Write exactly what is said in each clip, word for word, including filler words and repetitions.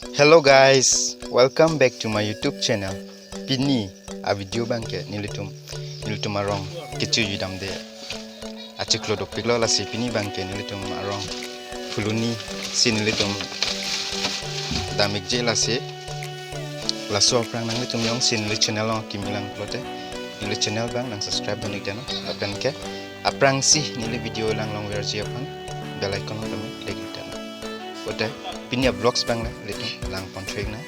Hello guys, welcome back to my YouTube channel. Pini a video abangke nelitum, nelitum arong kecho judamde achiklo dopiklo, lasi pini abangke nelitum arong Phuloni si nelitum damikje, lasi laso aphrang nanglitum jongsi neli channel along kimi lang pulote neli channel abang nang subscribe dun ik teno, lapen ke aphrangsi neli video lang longverji aphan bell icon along tame click ik teno. Pulote pini a vlogs abang le ilitum lang pon thu ik nang.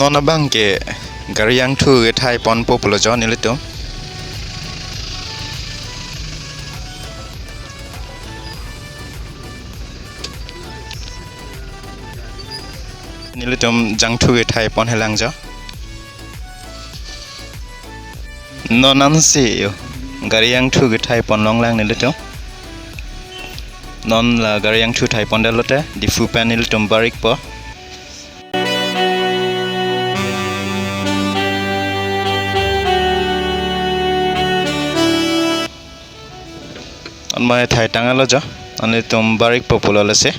Non abangke gari jangthu kethai ponpo pulo jo nelitum. Nelitum jangthu kethai ponhelang jo. Non ansi yo gari jangthu kethai ponlonglang nelitum. Non la gari jangthu thai pondetlote Diphu pen nelitum bar ikpo. Anmai thai tanglo jo, nelitum bar ikpo pulo lasi.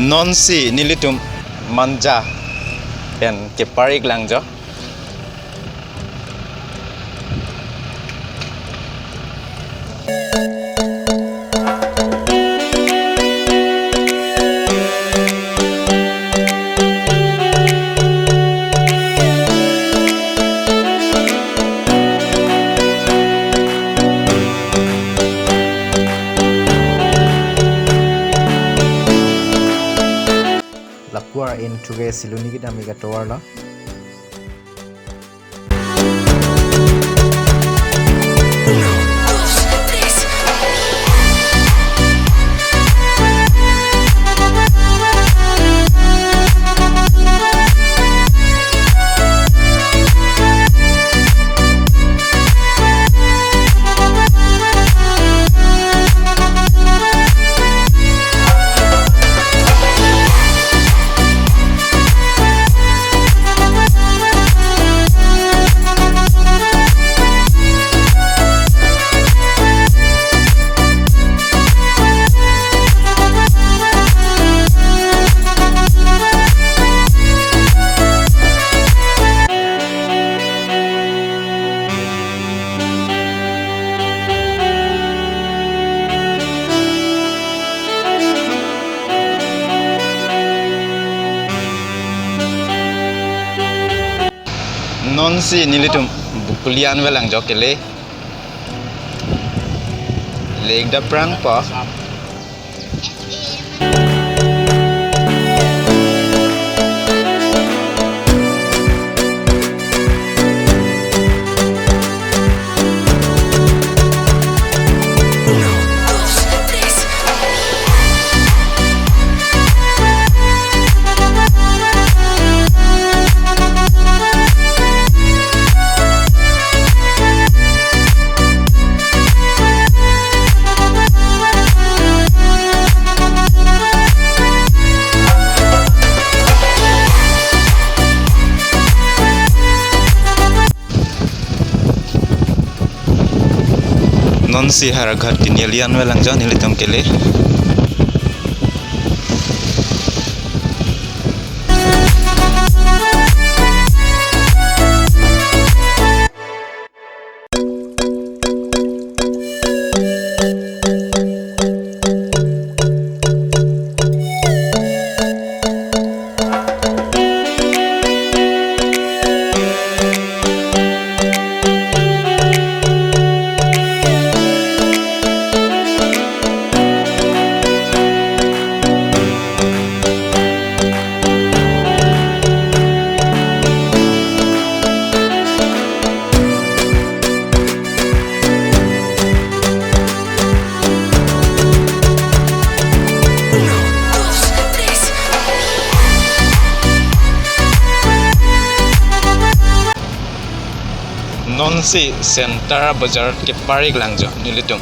Nonsi nelitum Manja pen kepar iklang jo. Lapu ar-e nuthu ke Siloni kedam ik atovar lo. Nonsi nelitum Bokoli an velang jo kele. Lake daprang po. Nonsi Howraghat Tinali an velang jo nelitum kele. Si Center Bazar kepar-ik lang jo nelitum.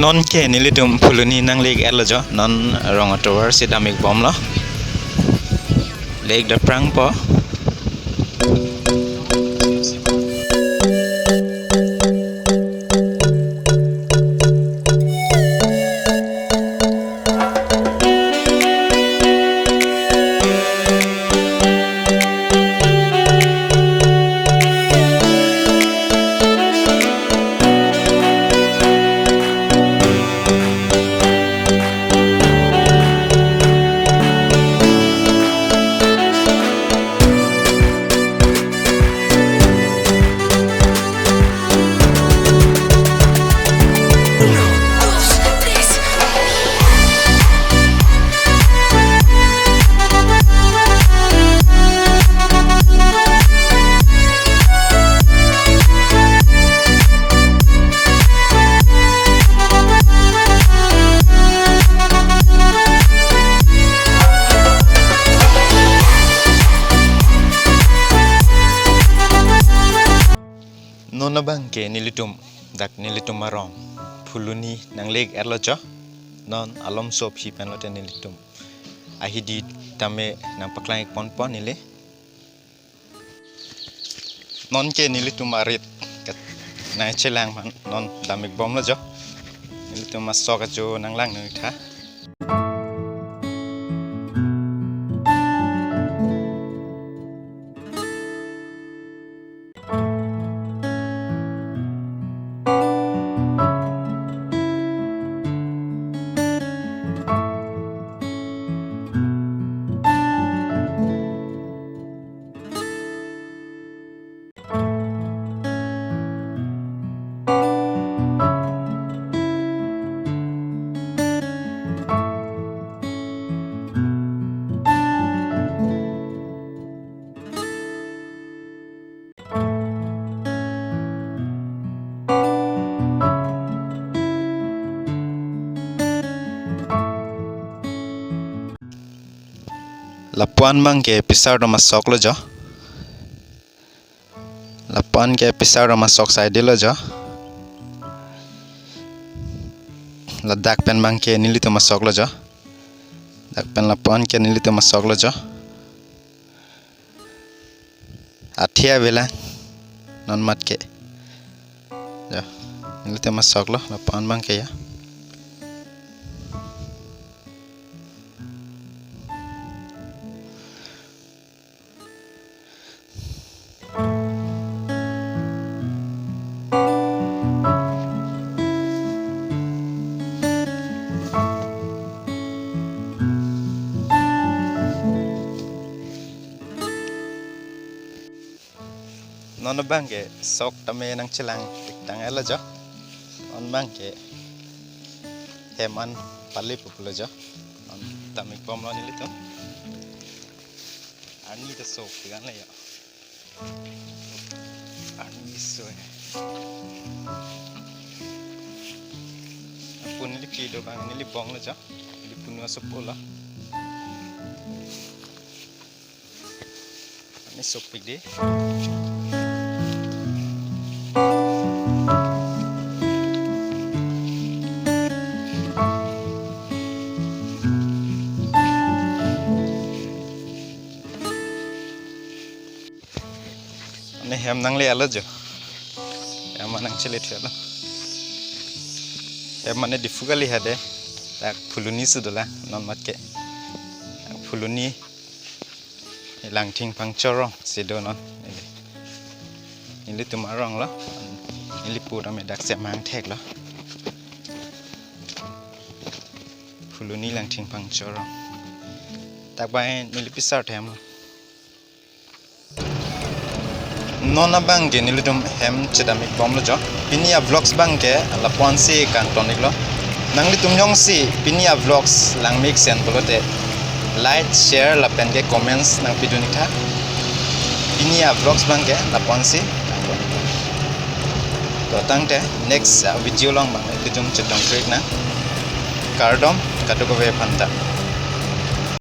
Non ke nelitum Phuloni nangle-ik etlo jo, non rong atovar si dam-ik bomlo. Lake daprang po. Non abang ke nelitum, dak nelitum arong Phuloni nangle-ik etlo jo. Non alom sop hi penlote nelitum ahidi tame nangpaklang-ik ponpo neli. Non ke nelitum arit kat nangchelang man non dam-ik bomlo jo. Nelitum asok ajo nanglang nangtha. Lapu-an abang ke pisar atum asoklo jo. Lapu-an ke pisar atum asok saidelo jo. Ladak pen abang ke nelitum asoklo jo. Dak pen lapu-an ke nelitum asoklo jo. Athia avelang non mat ke. Jo, nelitum asoklo, lapu-an abang ke ya. Non abang ke sok tame nangchelang-ik tang etlo jo. Non abang ke hem an pali pulo jo. Damik bomlo nelitum. Arni ta sopik an le ya. Arni so ya. Apun neli kido bang neli bong lo ja. Neli punu asop lo. Arni sopik di. Mane hem nangle alo jo. Hem nangchele thelo. Hem mane Diphu kali hade. Dak Phuloni si dolang non mat ke. Dak Phuloni Langthing Phangcho arong si do non. Neli. Nelitum arong lo. Neli pura me dak semang thek lo. Phuloni Langthing Phangcho arong. Dak bai neli pisar them lo. Non abang ke nelitum hem chedamik bomlo jo. Pini a-vlogs bang ke lapu-an si kangton iklo. Nanglitum jongsi pini a-vlogs langmesen pulote like, share lapen ke comments nangpidun ik tha. Pini a-vlogs bang ke lapu-an si kangton iklo. To tangte next, uh, video along bang nelitum chetong trik na. Kardom kadokave aphanta.